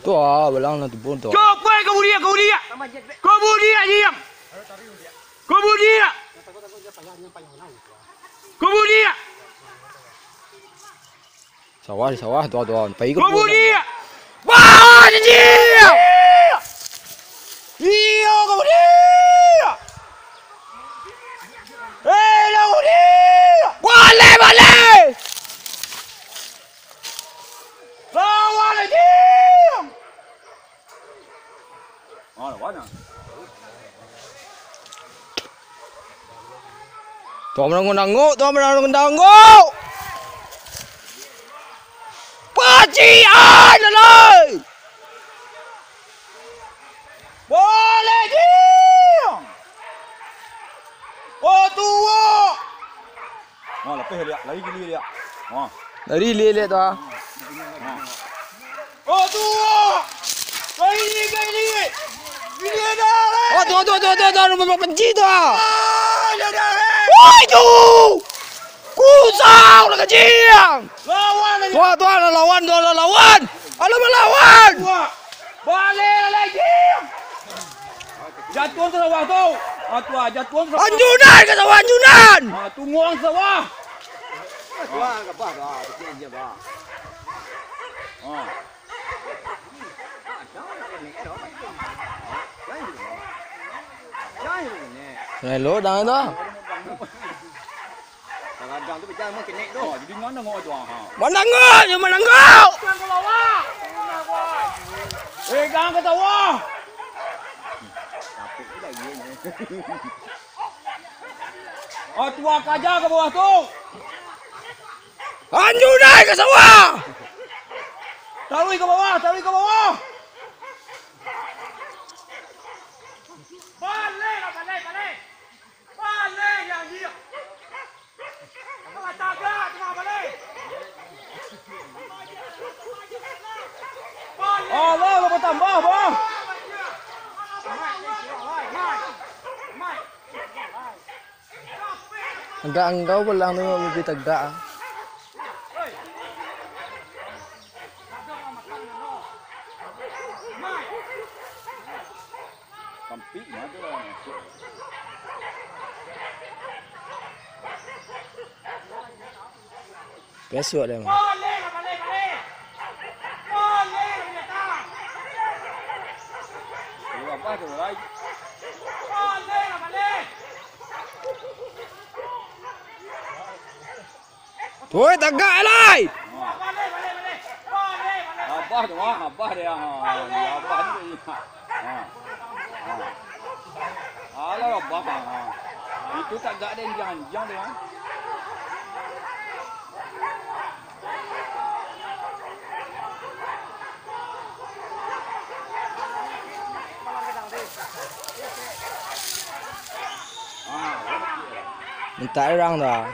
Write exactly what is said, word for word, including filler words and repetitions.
Tu ah, balang lah tubun tu. Cok, weh, kau buliak, kau buliak. Kau buliak, diam. Kau buliak. Kau buliak. Sawah, di sawah, tu, tu, pai ka kebun. Kau buliak. Wah, anjing. Iyo, kau buliak. Eh, kau buliak. Boleh, boleh. Lawan, anjing. Ah, lawan ah. Tuang manangguang-nangguang, tuang manangguang-nangguang. Pacian, alai. Boleh, Jing. Oh, tuo. Ha, lapeh liak, lari gili liak. Ha. Lari liak-liak tu ah. Ha. Oh, tuo. Lari liak, lari liak. Liak dah, lari. Oh, tuo, tuo, tuo, tuo, tuo, rumah penci tu ah. Ah, liak dah, lari. Woi, tu. Kusau lah kaciang. Lawan aja. Wah, tu ah, lawan, tu ah, lawan. Alah, malawan. Wah. Balik lah lagi. Jatuah tu sawah tu. Ha, tu ah, jatuah tu sawah. Anjunan ka sawah, anjunan. Ha, tunguang sawah. Tu ah, gabah tu ah, kecil je, bah. Ha. Elok dah tu. Kadang-kadang tu pecah mah kenek tu. Oh, jadi mana ngok tu, ha? Manangguak, yo manangguak. Eh, jangan ketawa. Capek juga dia ni. Oh, tuo kaja ka bawah tu. Anjunan ka sawah. Taruih ka bawah, taruih ka bawah. Balik lah, balik, balik. Balik yang dia. Tengah tagak, tengah balik. Balik. Allah, lah bertambah, bah. Agak anggau balang tu, lebih tagak. Kampik mah tu lah masuk. Besok dia mah. Apa tu, Rai? Woi, tagak lai! Abah tu, ah, abah dia, ah. Abah ni, ah. Ah. Alah, abah, ah. Itu tagak dia, anjang-anjang dia, ah. Mintak urang tu, ah.